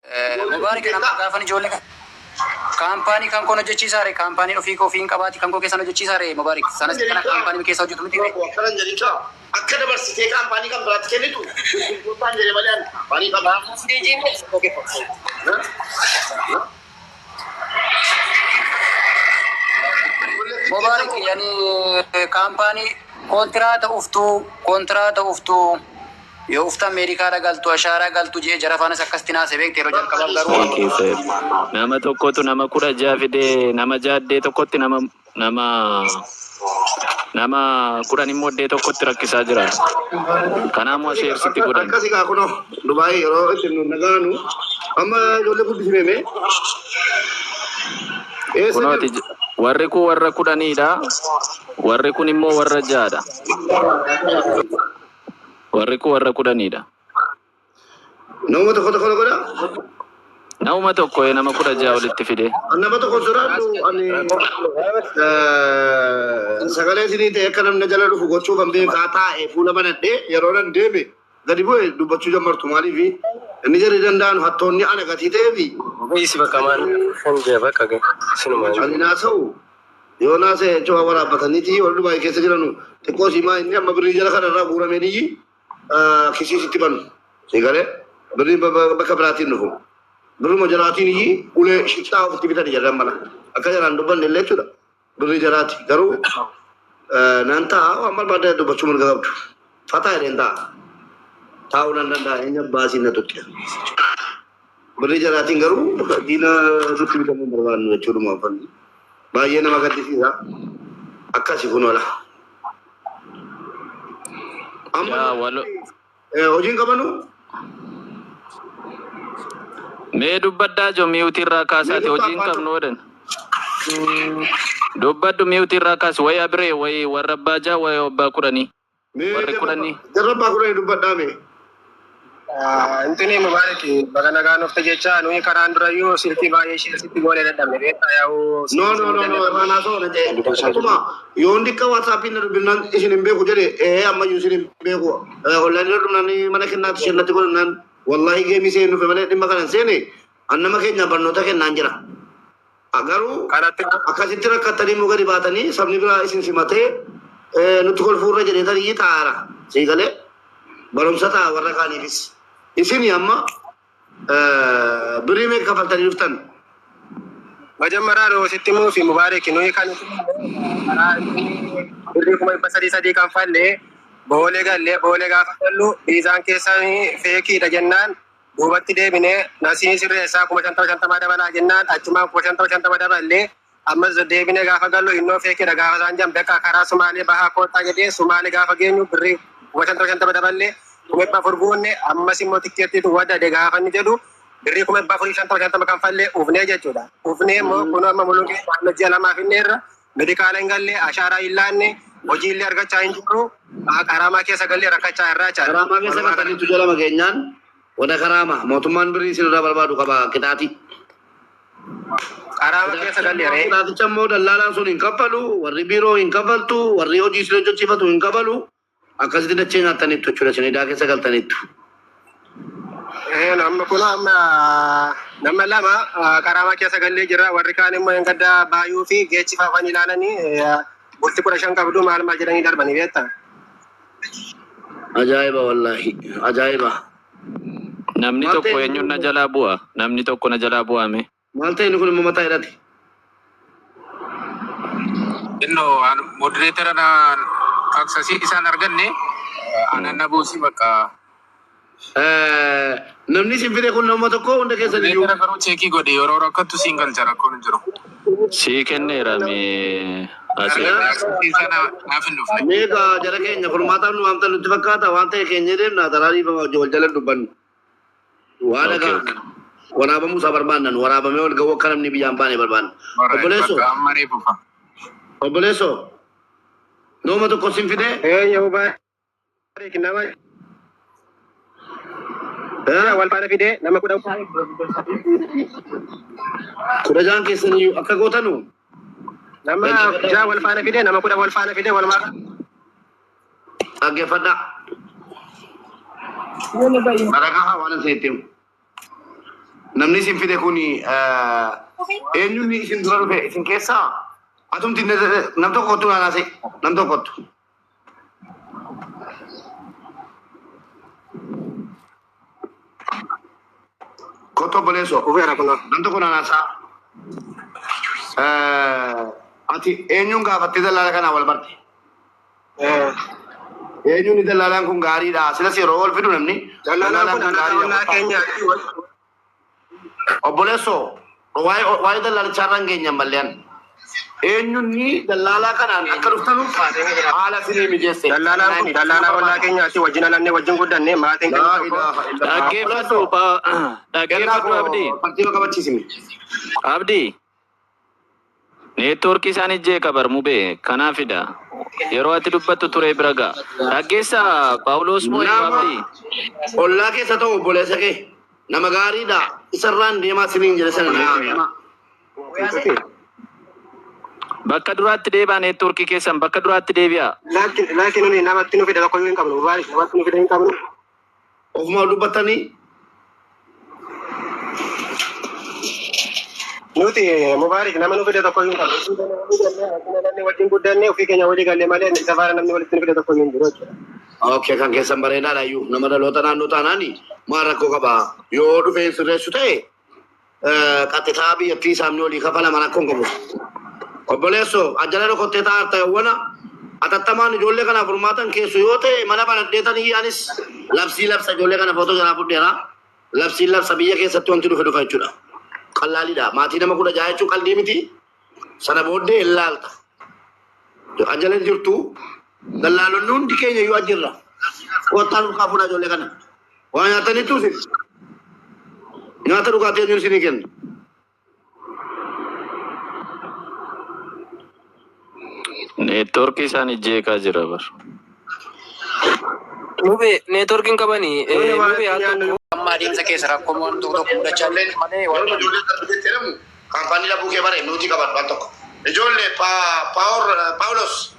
Mubaarik nama gaafan ijoollee kaampaanii kan koon hojjechiisaa ree, kaampaanii ofii koo ofiin qabaati kan koo keessan hojjechiisaa ree. Mubaarik, sanas kana kaampaanii keessa hojjetu miti ree. Akkanan jedhicha akka dabarsitee kaampaanii kan biraatti kennitu gurgurtaan jedhe malee ani kaampaanii qaba. Mubaarik, yani kaampaanii kontiraata uftuu, kontiraata uftuu yoo uftan meedikaala galtu, ashaaraa galtu jee jara faanas akkasitti naase beekte yeroo jalqabaaf garuu. Keessa nama tokkotu nama 16 fidee, nama 6 iddee tokkotti, nama 10 immoo iddee tokkotti rakkisaa jira. Kanaammoo sheersitti godhan. Akkasi gaa kunoo Dubaayii yeroo isin nu nagaanu amma ijoollee guddisine mee eessa Kunooti jiru? Warri kun warra 10dha. Warri kun immoo warra ja'adha. Warri kun warra 10dha. Nama tokko tokko godha. Nama tokko nama 16 walitti fide. Nama tokko sodaadhu, ani sagalee isinii ta'e akka namni jala dhufu gochuu kan beekaa taa'e fuula banadhee yeroo nan deeme gadi bu'e dubbachuu jammartu. Maaliif inni jarri danda'an hattoonni ana gatii ta'eefi. Ogeessi bakka maal kan jee bakka sinuma. Ani naasa'u yoo naasa'e jechuun waraabbataniiti warri Dubaayii keessa jiranu xiqqoo siimaa inni amma birrii jala kanarraa guurameeniyyi kisiisitti banu si galee birrii bakka biraatiin dhufu. Birruma jaraatiin iyyi ulee shittaa ofitti bitani jedhan mana akka jaraan dubbanne illee jechuudha. Birrii jaraati garuu nan ta'a, waan barbaadde dubbachuu mirga qabdu. Fataa jedheen ta'a. Taa'uu nan danda'a, eenyu baasii na tutte. Birrii jaraatiin garuu diina nutti bitamuu hin barbaannu jechuudha uffanni. Baay'ee nama gaddisiisa. Akkasi kun oola. Amma Yaa walo. Hojiin qabanu. Mee dubbaddaa jo, mute irraa kaasaati hojii hin qabnu odhan. Dubbadhu, mute irraa kaasi. Wayi abiree, wayi warra abbaa 6, wayi abbaa 10. Mee Warri 10. Jarra abbaa 10 dubbadhaa mee. Intini Mubaarak, baga nagaan dhufte jecha. Nuyi karaan durayyuu silkii baay'ee ishee sitti goonee dadhabne beektaa yaa'u. No, no, no, no, irraa naasoo na jedhe. Akkuma yoon dikka WhatsAppiin na dubbifnaan isin hin beeku jedhe, ee ammayyuu isin hin beeku. Online irra dhumnaan mana kennaatti isheen natti godhannaan wallahi game seen dhufe malee dhimma kana hin seene. An nama keenya barnoota kennaan jira. Garuu Kanatti akkasitti rakkattanii immoo gadi baatanii sabni biraa isin simatee nutti kolfuurra jedhee tarii taa'aara. Sii galee barumsa ta'a warra kaaniifis. Isin amma birrii meeqa kafaltanii dhuftan? Majammaraa nuu sitti himuu fi Mubaarak, nuyi kan karaa birrii 300,000 kan fallee Boolee gallee, Boolee gaafa gallu viizaan keessan fakeiidha jennaan duubatti deebinee nasiin sirreessaa 50,000 dabalaa jennaan achumaan 50,000 daballee ammas deebinee gaafa gallu innoo fakeiidha gaafa isaan jedhan, bakka karaa Sumaalee bahaa koottaa jedhee Sumaalee gaafa geenyu birrii 50,050 daballee 400,000 guunne. Ammas immoo tikkeettiitu wadade gaafa inni jedhu birrii 450,050 kan fallee ufnee jechuudha. Ufnee immoo kun amma muluu naannoo ji'a 2f inni irra medikaala hin galle, ashaaraa hin laanne, hojii illee argachaa hin jirru, qaraamaa keessa gallee rakkachaa irraa jechaadha. Karaamaa keessa galtaniitu jala mageenyaan wada karaama mootummaan birrii isin irraa barbaadu qaba qixaatii. Qaraama keessa gallee ree. Qixaaticha immoo dallaalaan sun hin kaffalu, warri biiroo hin kaffaltu, warri hojii isin hojjechiifatu hin kafalu. Akkasitti dachee nyaattaniittu jechuudha, isin idaa keessa galtaniittu. Amma kun amma nama lama qaraamaa keessa gallee jirra. Warri kaan immoo hin gadda baay'uu fi geechi faafan ilaalanii bulti 15 qabdu maal maal jedhanii darbanii beektaa. Ajaa'iba, wallaahi ajaa'iba. Namni Maal tokko ta'e? Eenyuun na jalaa bu'a? Namni tokko na jalaa bu'ame. Maal ta'e inni kun immoo mataa hidhate? Inno moderator na access isaan arganne anan na buusi bakka. Namni isin fide kun nama tokko hunda keessan iyyuu. Moderator garuu check godhi, yeroo rakkattu siin galcha, rakkoon hin jiru. Sii kenneera mee asii. Arganne, access isaa naaf hin dhufne. Meeqa jara keenya furmaataaf nu waamtan nutti fakkaata, waan ta'e keenya deemna taraa dhiifama wal jala dubbannu. Waan Okay, dhagaa okay. waraabamuu isaa barbaannan waraabamee wal ga'uu akka namni biyyaan baane barbaanna. Alright, Obboleessoo, bakka amma reefu fa. obboleessoo, nama tokko sin fide. Eenyu Mubaarak, nama wal faana fidee nama 10. 16n keessan iyyuu akka gootanu. Nama 6 wal faana fidee, nama 10 wal faana fidee walumaa Dhaggeeffadhaa. Dhagahaa waan isin itti himu. Namni isin fide kun eenyuun isin dura dhufe isin keessaa atumti nam tokkottu naanaase nam tokkottu. Kottu obboleessoo. Dhufeera kunoo. Nam tokko naanaasaa. Ati eenyuun gaafattee dallaala kanaa wal barte? Eenyuun dallaalaan kun gaariidha. Silas yeroo ol fidu namni. Dallaan kun dhalataa ollaa keenya. Obboleessoo, waa'ee dallaalichaa irra hin geenye malleen. Eenyuun dallaalaa kanaan akka dhuftanuuf haala isinii mijeesse? Dallaan kun dallaalaa ollaa keenyaati, wajjin alannee wajjin guddanne, maatiin Laa keenya tokko. ilaaha illallah. Dhaggeeffadhu dhaggeeffadhu Abdii. Tartiiba qabachiisime. Abdii. Neetwoorkii isaanii jeeqa bar mubee kanaafidha. Yeroo ati dubbattu ture bira ga'a. Dhaggeessaa Paawuloos moo eenyu Nama Abdii? ollaa keessa ta'u, obboleessa kee nama gaariidha. Isarraan deemaa isiniin jedhe sana nama. Bakka duraatti deebi'aa, neetwoorkii keessan bakka duraatti deebi'aa. Laakiin laakiin nuni namatti nu fide tokko hin qabnu. Mubaarik, namatti nu fide hin qabnu. Ofuma dubbattanii. Nuti Mubaarik, nama nu fide tokko hin qabnu. Wajjin wajjin guddanne, ofii keenya walii galle malee isa faana namni walitti nu fide tokko hin jiru jechuudha. Okay, kan keessan bareedaadha iyyuu. Nama dhaloota naannoo taanaani maal rakkoo qaba? Yoo dhufee sirreessu ta'e, qaxxitaa biyyattii isaanii olii kafalama, rakkoo hin qabu. Obboleessoo, ajjala dhokottee taa'aa ta'ewwana atattamaan ijoollee kanaaf furmaatan keessu yoo ta'e, mana banadheetanii anis labsii labsa. Ijoollee kana footoo jalaa fudheera. Labsii labsa, biyya keessatti wanti dhufe dhufa jechuudha. Qallaaliidha. Maatii nama 16 jechuun qaldii miti. Sana booddee hin laalta. Ajjala jirtu, dallaalonni hundi keenya iyyuu ajjirra. Kottaa nurkaa fuudhaa ijoollee kana. Waa nyaataniitu isin. Nyaata dhugaatii eenyuun isinii kenna? Neetwoorkii isaanii jeeqaa jira bar. Mube, neetwoorkiin qabanii Nuni waan mube haa nyaannu tokko. Amma adeemsa keessa rakkoo waan tokko tokko mudachaa jiru malee Yeroo waan ijoollee kan dhufetti jedhamu kaampaanii dhabuu kee bare nuti qaban waan tokko. Ijoollee, Paawulos.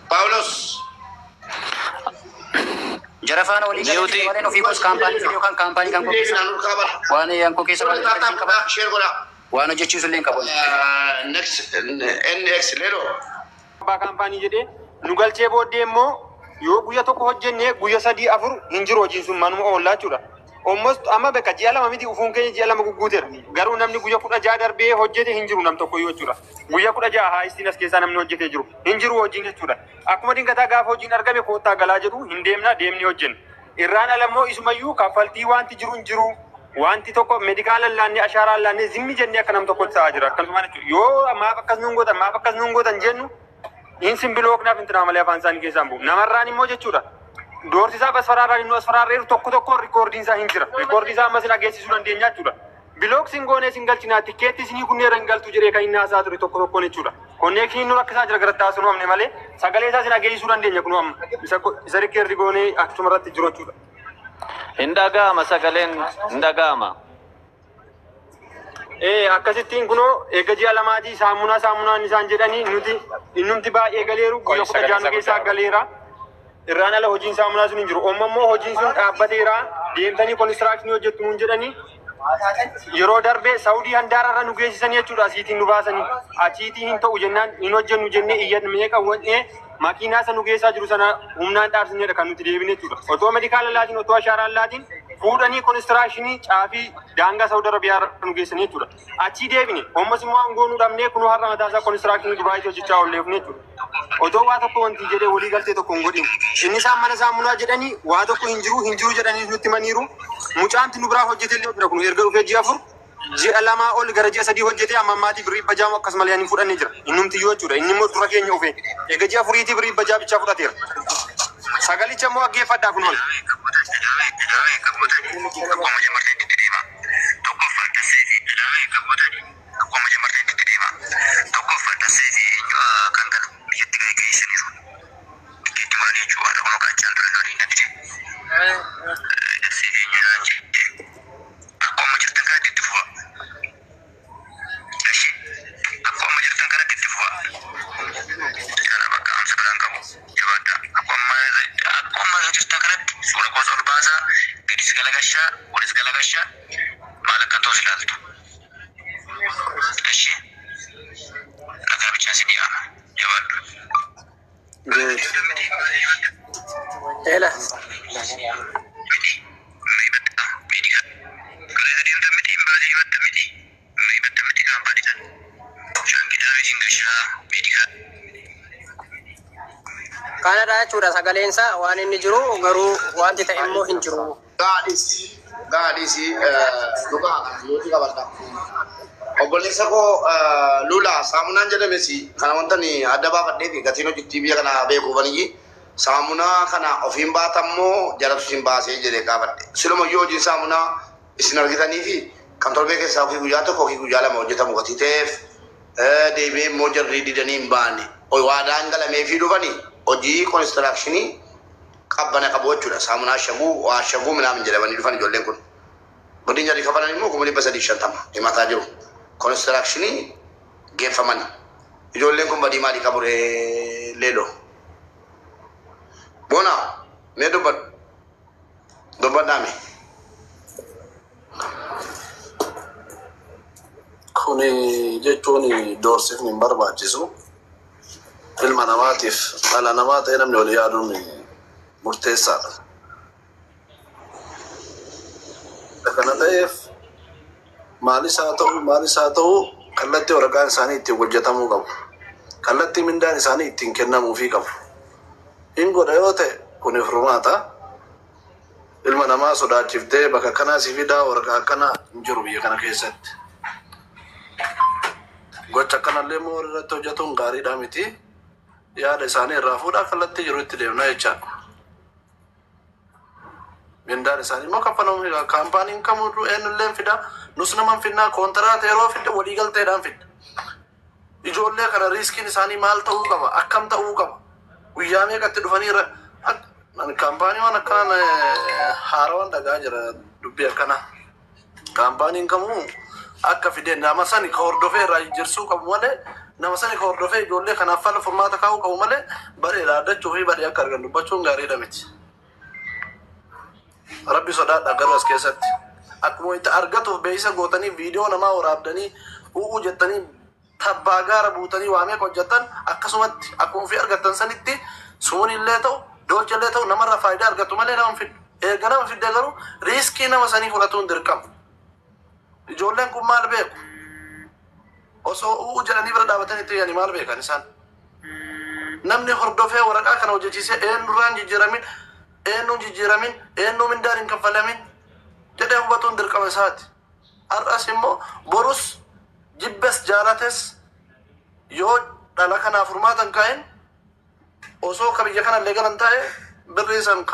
Paawulos. Jara faana walii galee Mute. malee ofii koos kaampaanii fide yookaan kaampaanii kan koo keessa Naan urkaa bara. waan yankoo keessa waan Taataa hin qaban share godhaa. waan hojjechiisu illee hin qabu. Next NX Lelo. Abbaa kaampaanii jedhee nu galchee booddee immoo yoo guyya tokko hojjennee guyya sadii afur hin jiru, hojiin sun manuma oollaa jechuudha. Almost amma bakka ji'a 2 miti, ufuun keenya ji'a 2 gugguuteera. Garuu namni guyya 16 darbee hojjete hin jiru nam tokko iyyuu jechuudha. Guyya 16 haa istiin as keessaa namni hojjetee jiru. Hin jiru hojiin jechuudha. Akkuma dingataa gaafa hojiin argame koottaa galaa jedhu, hin deemna, deemnee hojjenna. Irraan ala immoo isumayyuu kaffaltii wanti jiru hin jiru. Wanti tokko meedikaala laannee, ashaaraa laannee, zimmi jennee akka nam tokkotti ta'aa jira. Akkasumaan jechuudha. Yoo maaf akkas nuun gootan, maaf akkas nuun gootan jennu, hin simbilooknaaf intinaa malee afaan isaanii keessaan bu'u. Namarraan immoo jechuudha. Doorsisaa basfaraarraan inni asfaraarreeru tokko tokko rikoordiin isaa hin jira. Rikoordii isaa ammas dhageessisuu dandeenya jechuudha. Block sin goonee sin galchinaa, tikkeetti isinii kunneera hin galtu jedhee kan inni haasaa ture tokko tokkoon jechuudha. Connectioniin nu rakkisaa jira, gara taasisuu nu amne malee sagalee isaa sin dhageessisuu dandeenya kun amma. Isa record goonee akkasuma irratti jiru jechuudha. Hin dhaga'ama, sagaleen hin dhaga'ama. Ee, akkasittiin kunoo eega ji'a 2tii saamunaa saamunaan isaan jedhanii, nuti innumti baay'ee galeeru, guyya 16 nu keessaa galeera. Irraan ala hojiin saamunaa sun hin jiru. Omma immoo hojiin sun dhaabbateera. Deemtanii konistiraakshini hojjettu nuun jedhanii, yeroo darbe Saawudii handaararra nu geessisanii jechuudha, asiitiin nu baasanii. Achiitii hin ta'u jennaan, hin hojjennu jennee iyyan meeqa wannee, makiinaa isa nu geessaa jiru sana humnaan dhaabsineedha kan nuti deebine jechuudha. Otoo medikaala laatiin, otoo ashaaraan laatiin, fuudhanii konistiraashinii caafii daangaa Saawud Arabiyaa nu geessanii jechuudha. Achii deebine, ammas immoo aangoo nu dhabnee, kunoo har'a mataa isaa konistiraashinii Dubaayitti hojjechaa oolleefne jechuudha. Otoo waa tokko wanti jedhee walii galtee tokko hin godhin. Inni isaan mana saamunaa jedhanii waa tokko hin jiru hin jiru jedhanii nutti himaniiru. Mucaanti nu biraa hojjete illee jira, kun erga dhufee ji'a 4, ji'a 2 ol gara ji'a 3 hojjetee, amma ammaatii birrii bajaamu akkasumallee ani fudhannee jira. Innumti iyyuu jechuudha. Inni immoo dura keenya dhufe. Egaa ji'a 4tii birrii bajaa bichaa fudhateera. Sagalicha immoo dhaggeeffadhaa kun ol. Akkuma jamarteetti deema. Tokkoffaa dasee fi akkuma jamarteetti deema. Tokkoffaa dasee fi eenyu kan galu biyyatti ga'e geessaniiru. Tikkeetti muranii jechuudha. Kun qaccaan ture lolii na dide. Dasee fi eenyu naan jedhe. Akkuma jirtan kanatti itti fufa. Ishee akkuma jirtan kanatti itti fufa. Kana bakka amsa biraan qabu. Jabaadha. Akkuma jirtan kanatti suura gosa ol baasaa gadis galagashaa, olis galagashaa, maal akkan ta'us ilaaltu. Ishee nagaa bichaa si dhiyaama. Jabaadhu. Ela. Miti. Himatta. Meedika. Kaleessa deemta miti hin baasee himatta miti. Himatta miti kaampaanii sana. Shaanqidhaa miti hin gashaa meedika. Kanadha jechuudha sagaleensaa waan inni jiru garuu wanti ta'e immoo hin jiru. Gaadhis gaadhis dhugaa yooti qabadha. Obboleessa koo Lula saamunaan jedhames kana wanta ni adda baafadhee fi gatiin hojjettii biyya kana beekuufaniyyi saamunaa kana ofiin baatammoo jalatu isin baasee jedhee gaafadhe. Silumayyuu hojiin saamunaa isin argitanii fi kan torbee keessaa ofii guyyaa tokko ofii guyyaa lama hojjetamu gatii ta'eef deebi'ee immoo jarri didanii hin baane. Waadaan galamee fi dhufanii hojii konistirakshinii qabbana qabu jechuudha. Saamunaa shaguu waa shaguu minaamin jedhamanii dhufan ijoolleen kun. Godin jarri kafalan immoo 350,000 himataa jiru. Konistirakshinii geeffaman. Ijoolleen kun badii maalii qabu ree leeloo? Bona mee dubbadhu. Dubbadhaa mee. Kuni jechuun doorsifni hin barbaachisu. Ilma namaatiif dhala namaa ta'e namni wal yaaduun murteessaadha. Kana ta'eef maalis haa ta'u maalis haa ta'u kallattii waraqaan isaanii ittiin hojjetamuu qabu. Kallattii mindaan isaanii ittiin kennamuufii qabu. Hin godha yoo ta'e kun furmaata. Ilma namaa sodaachiftee bakka akkanaa si fidaa waraqaa akkanaa hin jiru biyya kana keessatti. Gocha akkanallee immoo warri irratti hojjetuun gaariidha miti. Yaada isaanii irraa fuudhaa kallattii jiru itti deemna jechaadha. Mindaan isaanii immoo kaffalamu kaampaaniin kamuu eenyullee fida nus nama finnaa koontiraata yeroo fidde waliigalteedhaan fidda. Ijoollee kana riiskiin isaanii maal ta'uu qaba akkam ta'uu qaba guyyaa meeqatti dhufanii irra kaampaanii waan akkanaan haarawaan dhagaa jira dubbii akkana. Kaampaaniin kamuu akka fide nama sani ka hordofee irraa jijjiirsuu qabu malee nama sani ka hordofee ijoollee kanaaf fala furmaata kaa'uu qabu malee badhee dhaaddachuu fi badhee akka argan dubbachuun gaariidha miti. Rabbi sodaadha garuu as keessatti. Akkuma itti argatuuf beeksisa gootanii viidiyoo namaa waraabdanii u'uu jettanii tabbaa gaara buutanii waa meeqa hojjettan akkasumatti akkuma ofii argattan sanitti suun illee ta'u dolcha illee ta'u namarraa faayidaa argatu malee nama hin fiddu. Erga nama fidde garuu riiskii nama sanii fudhatuun dirqama. Ijoolleen kun maal beeku? Osoo u'uu jedhanii bira dhaabatanii itti yaani maal beekan isaan? Namni hordofee waraqaa kana hojjechiisee eenyurraan jijjiiramin eenyuun jijjiiramin eenyuu mindaan hin kaffalamin jedhee hubatuun dirqama isaati. Har'as immoo borus jibbes jaalates yoo dhala kanaaf furmaata hin kaa'in osoo ka biyya kana illee galan taa'e birrii san